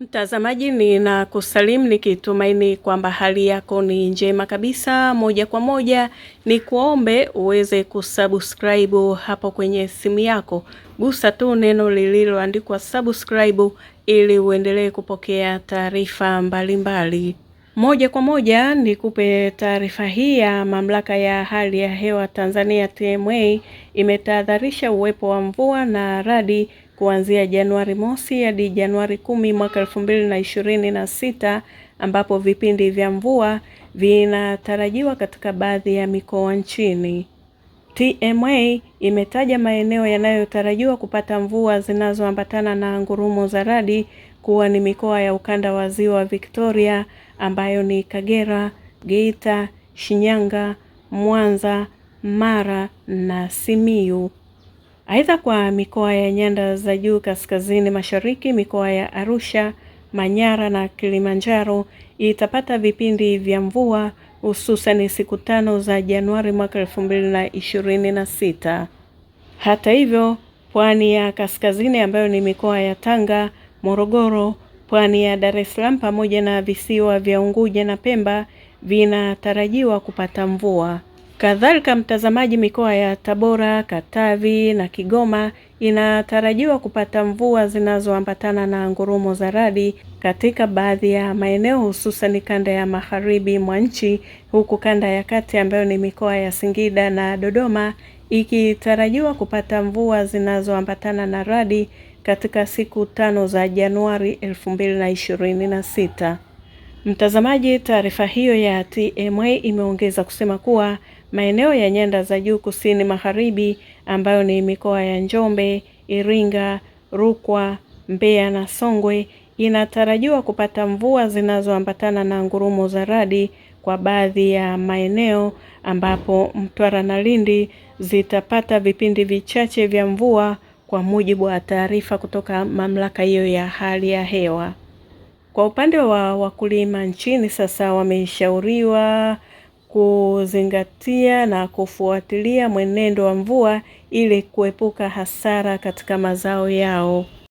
Mtazamaji, ninakusalimu nikitumaini kwamba hali yako ni njema kabisa. Moja kwa moja ni kuombe uweze kusubscribe hapo kwenye simu yako, gusa tu neno lililoandikwa subscribe ili uendelee kupokea taarifa mbalimbali. Moja kwa moja nikupe taarifa hii ya Mamlaka ya Hali ya Hewa Tanzania TMA imetahadharisha uwepo wa mvua na radi kuanzia Januari mosi hadi Januari 10 mwaka 2026 ambapo vipindi vya mvua vinatarajiwa katika baadhi ya mikoa nchini. TMA imetaja maeneo yanayotarajiwa kupata mvua zinazoambatana na ngurumo za radi kuwa ni mikoa ya ukanda wa Ziwa Victoria ambayo ni Kagera, Geita, Shinyanga, Mwanza, Mara na Simiyu. Aidha, kwa mikoa ya nyanda za juu kaskazini mashariki, mikoa ya Arusha, Manyara na Kilimanjaro itapata vipindi vya mvua hususan siku 5 za Januari mwaka 2026. Hata hivyo, pwani ya kaskazini ambayo ni mikoa ya Tanga, Morogoro, pwani ya Dar es Salaam pamoja na visiwa vya Unguja na Pemba vinatarajiwa kupata mvua. Kadhalika mtazamaji, mikoa ya Tabora, Katavi na Kigoma inatarajiwa kupata mvua zinazoambatana na ngurumo za radi katika baadhi ya maeneo hususan kanda ya magharibi mwa nchi, huku kanda ya kati ambayo ni mikoa ya Singida na Dodoma ikitarajiwa kupata mvua zinazoambatana na radi katika siku 5 za Januari 2026. Mtazamaji, taarifa hiyo ya TMA imeongeza kusema kuwa maeneo ya nyanda za juu kusini magharibi ambayo ni mikoa ya Njombe, Iringa, Rukwa, Mbeya na Songwe inatarajiwa kupata mvua zinazoambatana na ngurumo za radi kwa baadhi ya maeneo, ambapo Mtwara na Lindi zitapata vipindi vichache vya mvua kwa mujibu wa taarifa kutoka mamlaka hiyo ya hali ya hewa. Kwa upande wa wakulima nchini sasa wameshauriwa kuzingatia na kufuatilia mwenendo wa mvua ili kuepuka hasara katika mazao yao.